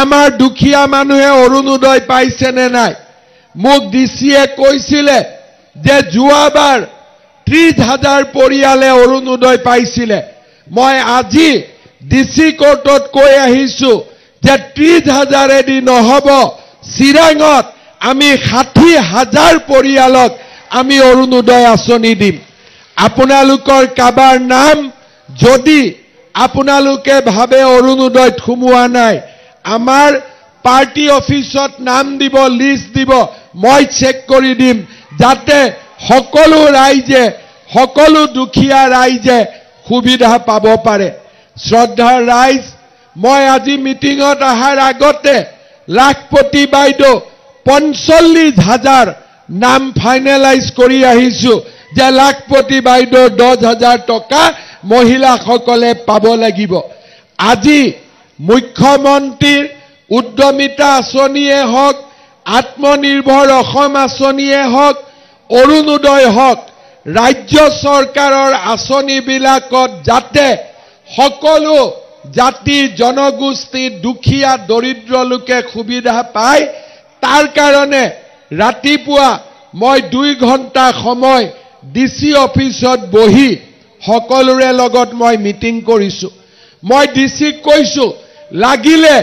আমাৰ দুখীয়া মানুহে অৰুণোদয় পাইছে নে নাই। মোক ডিচিয়ে কৈছিলে যে যোৱাবাৰ 30,000 পৰিয়ালে অৰুণোদয় পাইছিলে। মই আজি ডিচি কোৰ্টত কৈ আহিছো যে 30,000-এদি নহ'ব, চিৰাঙত আমি 60,000 পৰিয়ালক আমি অৰুণোদয় আঁচনি দিম। আপোনালোকৰ কাৰোবাৰ নাম যদি আপোনালোকে ভাবে অৰুণোদয়ত সোমোৱা নাই, আমাৰ পাৰ্টি অফিচত নাম দিব, লিষ্ট দিব, মই চেক কৰি দিম, যাতে সকলো ৰাইজে, সকলো দুখীয়া ৰাইজে সুবিধা পাব পাৰে। শ্ৰদ্ধাৰ ৰাইজ, মই আজি মিটিঙত অহাৰ আগতে লাখপতি বাইদেউ 45,000 নাম ফাইনেলাইজ কৰি আহিছো যে লাখপতি বাইদেউ 10,000 টকা মহিলাসকলে পাব লাগিব। আজি মুখ্যমন্ত্ৰীৰ উদ্যমিতা আঁচনিয়ে হওক, আত্মনিৰ্ভৰ অসম আঁচনিয়ে হওক, অৰুণোদয় হওক, ৰাজ্য চৰকাৰৰ আঁচনিবিলাকত যাতে সকলো জাতি জনগোষ্ঠী দুখীয়া দৰিদ্ৰ লোকে সুবিধা পায়, তাৰ কাৰণে ৰাতিপুৱা মই 2 ঘণ্টা সময় ডিচি অফিচত বহি সকলোৰে লগত মই মিটিং কৰিছোঁ। মই ডিচিক কৈছোঁ, লাগিলে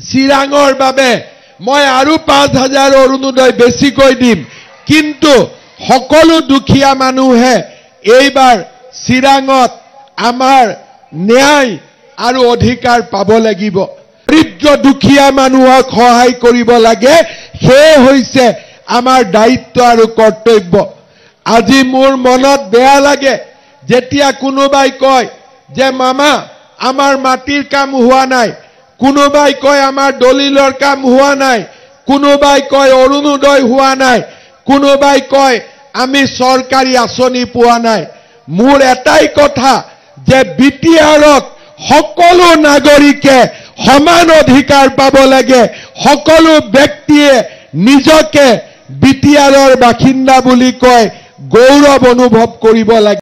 চিৰাঙৰ বাবে মই আৰু 5,000 অৰুণোদয় বেছিকৈ দিম, কিন্তু সকলো দুখীয়া মানুহে এইবাৰ চিৰাঙত আমাৰ ন্যায় আৰু অধিকাৰ পাব লাগিব। দৰিদ্ৰ দুখীয়া মানুহক সহায় কৰিব লাগে, সেয়ে হৈছে আমাৰ দায়িত্ব আৰু কৰ্তব্য। আজি মোৰ মনত বেয়া লাগে যেতিয়া কোনোবাই কয় যে মামা আমাৰ মাটিৰ কাম হোৱা নাই, কোনোবাই কয় আমাৰ দলিলৰ কাম হোৱা নাই, কোনোবাই কয় অৰুণোদয় হোৱা নাই, কোনোবাই কয় আমি চৰকাৰী আঁচনি পোৱা নাই। মোৰ এটাই কথা যে বিটিআৰত সকলো নাগৰিকে সমান অধিকাৰ পাব লাগে, সকলো ব্যক্তিয়ে নিজকে বিটিআৰৰ বাসিন্দা বুলি কয় গৌৰৱ অনুভৱ কৰিব লাগে।